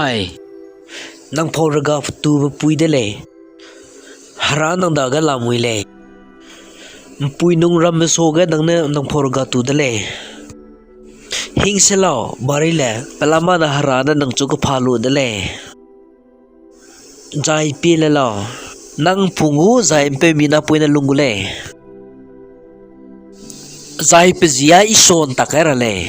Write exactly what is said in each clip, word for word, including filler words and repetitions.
Ai, nang pau rega tube pui de lei. Hera nang dage lamui lei. Mpui nung ramme suage nang ne nang pau rega tu de lei. Hing se lau, Marile, pelama ne Hera ne nang chu kepha lu de lei. Zai pie le lau, nang pung gu zai mpeumi napoine lung gu lei. Zai pe ji â Isua ’ntak kai ra lei.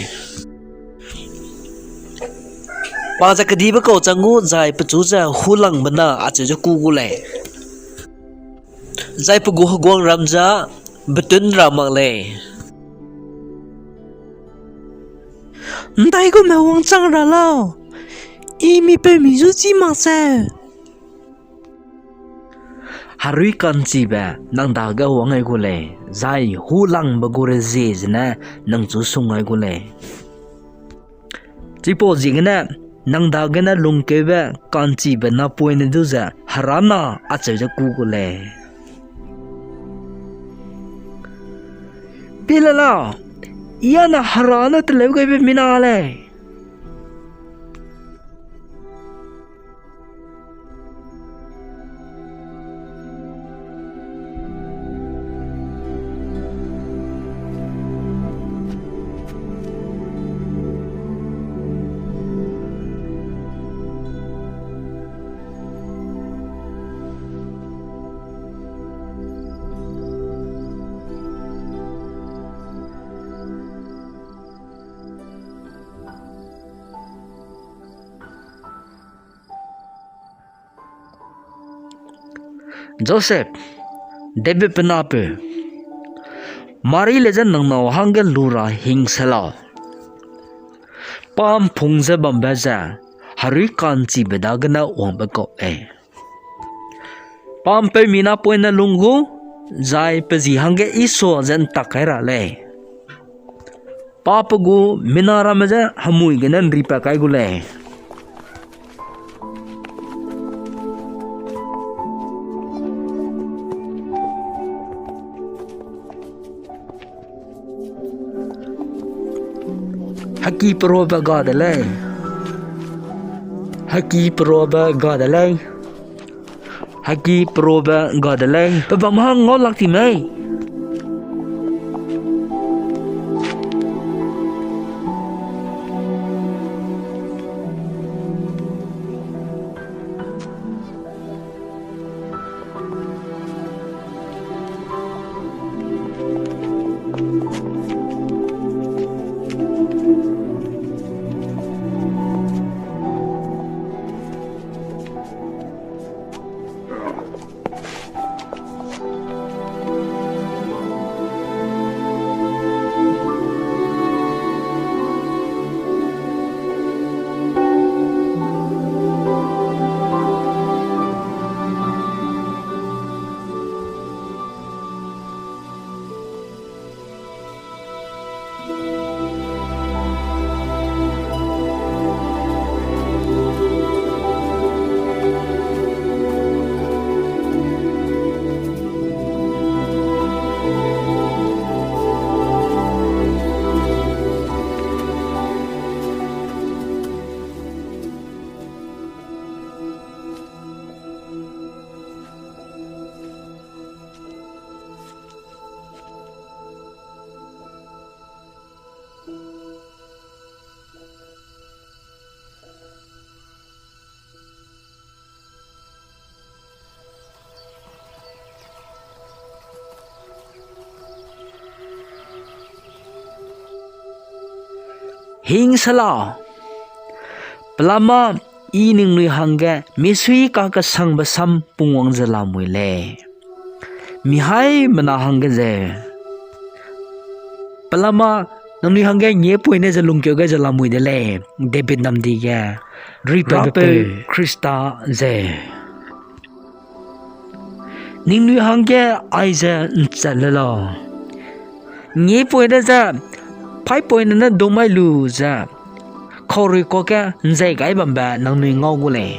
Pa ze kedibe kau chang gu zai pechu ze hulangbe na acheu ze kû gu lei. Zai pe gu heguangram ze betun ra mak lei. ’Ndaigum wangchang ra lau, I mipeumi zu chî mak seu. Herui ka'nchibe nang dage wang gai gu lei, zai hulangbe gu rezie zene nang chu sung gai gu lei. Chipau ziegene nang dagene lungkeube ka'nchibe napoine du ze Hera na acheu ze kû gu lei. Pie le lau, I â ne Hera ne teleu gaibe mina lei. Joseph, David pe napeu, Marile je nang nâu hangge lu ra hing se lau. Pa ’mpung ze bambe ze herui ka'nchibe dagene wangbe kau lei. Pa ’mpeumi napoine lung gu, zai pe ji hangge Isua ze ’ntak kai ra lei. Pa pe gu mina ramme je hemui gene ’nripat kai gu lei. Heki peruabe ga de lei. Heki peruabe ga de lei. Heki peruabe ga de lei. Pe bam hang ngau lak ti mei. Hing se lau. Pelama I ningnui hangge misui kakesangbe sam pungwang ze lamui lei. Mihaimena hangge ze. Pelama nangnui hangge ngiepoine ze lungkeu gai ze lamui de lei, David namdi ge. Ripeu Khrista ze. Ningnui hangge aize ’nchat le lau. Ngiepoine ze, paipoine ne dumai lu ze, kaurui kuâ ge ’nzei gai bambe nangnui ngau gu lei.